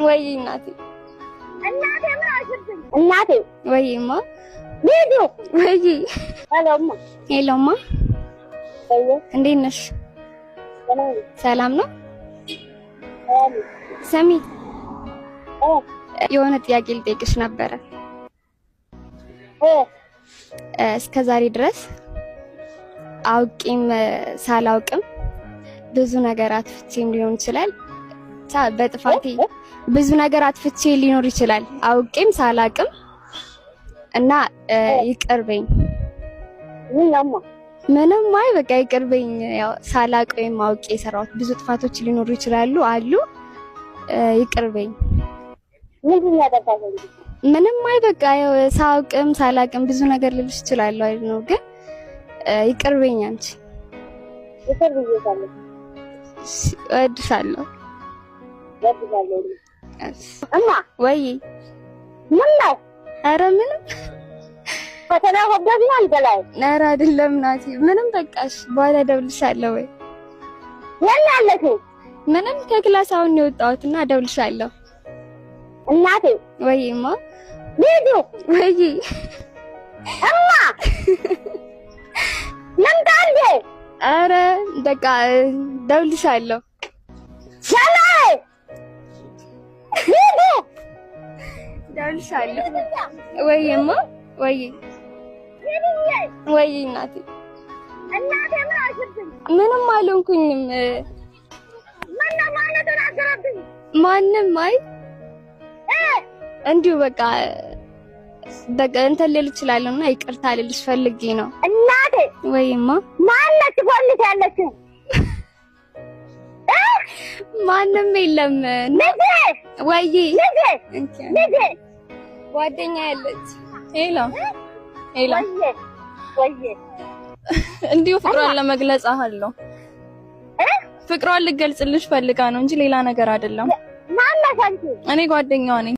ወይ እናቴ። እናቴ ምን አልሽብኝ? እናቴ። ወይማ። ሊዱ። ወይ። Hello እማ። Hello ማ። ወይ። እንዴት ነሽ? ደህና ነኝ። ሰላም ነው? ሰላም። ሰሚ፣ እ የሆነ ጥያቄ ልጠይቅሽ ነበረ። እ እስከ ዛሬ ድረስ አውቄም ሳላውቅም ብዙ ነገር አጥፍቼም ሊሆን ይችላል። ብቻ በጥፋቴ ብዙ ነገር አጥፍቼ ሊኖር ይችላል፣ አውቄም ሳላቅም፣ እና ይቅር በይኝ። ምን ነው እማ? ምንም፣ አይ በቃ ይቅር በይኝ። ያው ሳላቅ ወይም አውቄ የሰራሁት ብዙ ጥፋቶች ሊኖሩ ይችላሉ አሉ። ይቅር በይኝ። ምንድን ነው ያጠፋሽው? ምንም፣ አይ በቃ ያው ሳውቅም ሳላቅም ብዙ ነገር ልልሽ እችላለሁ አይደል ነው፣ ግን ይቅር በይኝ አንቺ። ይቅር ብዬሻለሁ። እሺ፣ እወድሻለሁ። እወድሻለሁ። እሺ። እማ። ወይ። ምን ነው? ኧረ ምንም። ፈተና ከብዶሽ ነው አንተ ላይ? ኧረ አይደለም ናቲ፣ ምንም በቃ እሺ፣ በኋላ እደውልልሻለሁ። ወይ። የት ነው ያለሽው? ምንም፣ ከ class አሁን ነው የወጣሁት እና እደውልልሻለሁ። እናቴ። ወይማ። ሊዱ። ወይ። እማ፣ ልምጣ እንዴ? ኧረ በቃ እደውልልሻለሁ። ሰላይ ሊዱ። እደውልልሻለሁ። ወይማ፣ ወይ። ወይ እናቴ። እናቴ ምን አልሽብኝ? ምንም አልሆንኩኝም። ምን ነው፣ ማነው ተናገረብኝ? ማንም፣ አይ እንዲሁ በቃ በቃ እንትን ልል እችላለሁ እና ይቅርታ ልልሽ ፈልጌ ነው። እናቴ። ወይማ። ማነች ፖሊስ ያለችው? ማንም የለም። ልጄ። ወይ። ልጄ። ልጄ። ጓደኛ ያለች። Hello hello። ወዬ ወዬ። እንዲሁ ፍቅሯን ለመግለጽ አህለው እ ፍቅሯን ልገልጽልሽ ፈልጋ ነው እንጂ ሌላ ነገር አይደለም። ማነሽ አንቺ? እኔ ጓደኛዋ ነኝ።